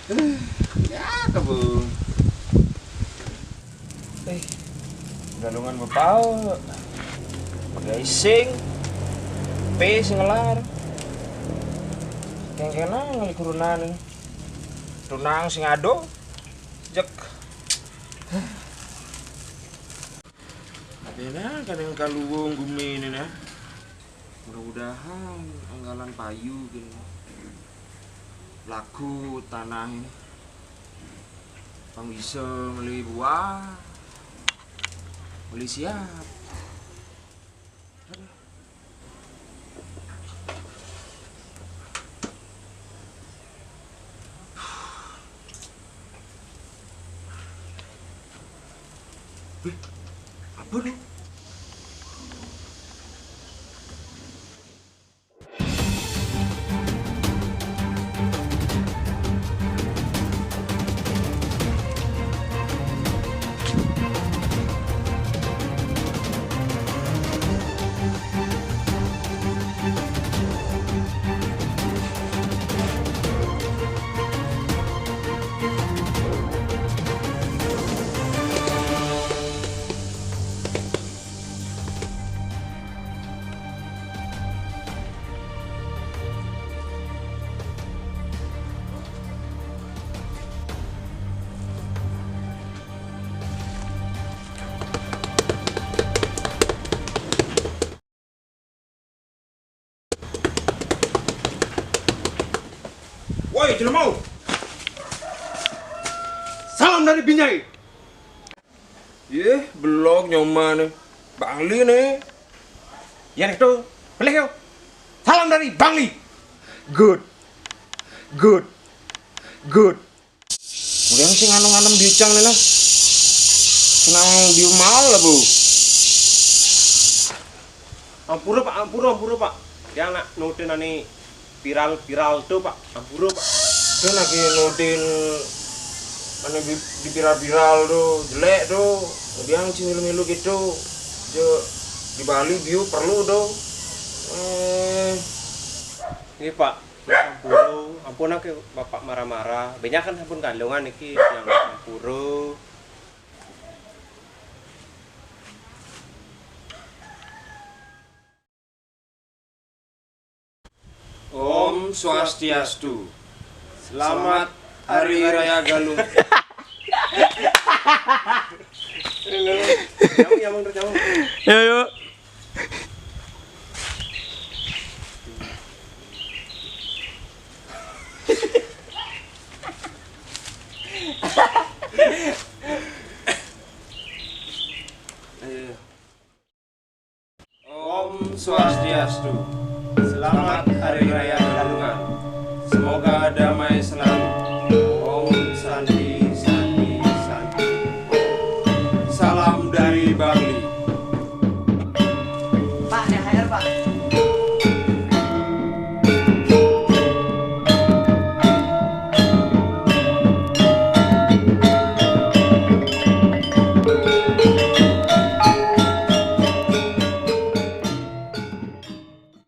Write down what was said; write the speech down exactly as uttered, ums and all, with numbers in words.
Ya, kebo. Eh, Galungan bepau. Gaising. Pe sing ngelar. Kengkenang ngali kurunan. Tunang sing ado. Jek. Ada nah, kadang kaluwung gumi ini nah. Mudah-mudahan anggalan payu gini. Laku tanah ini. Pang bisa beli buah. Beli siap. Aduh. Wih, apa tuh? Woi, jelema. Salam dari Binjai. Yeh, belok nyoma nih. Bangli nih. Ya nih tuh, pelih yo. Salam dari Bangli. Good. Good. Good. Kemudian sing anu nganem biucang nih nah. Senang biu mal lah, Bu. Ampura, Pak, ampura, ampura, Pak. Dia anak nutin ani viral-viral tuh, Pak. Ampura, Pak. Dia lagi nutin anu di, di viral-viral tuh, jelek tuh. Dia sing milu-milu gitu. Je, di Bali biu perlu tuh. Eh. Ini, Pak, ampura, ampun ke Bapak marah-marah. Banyak kan ampun kandungan iki yang ampura. Om Swastiastu. Selamat Hari Raya Galung. Nyambung, nyambung, terus nyambung. Yo, yo.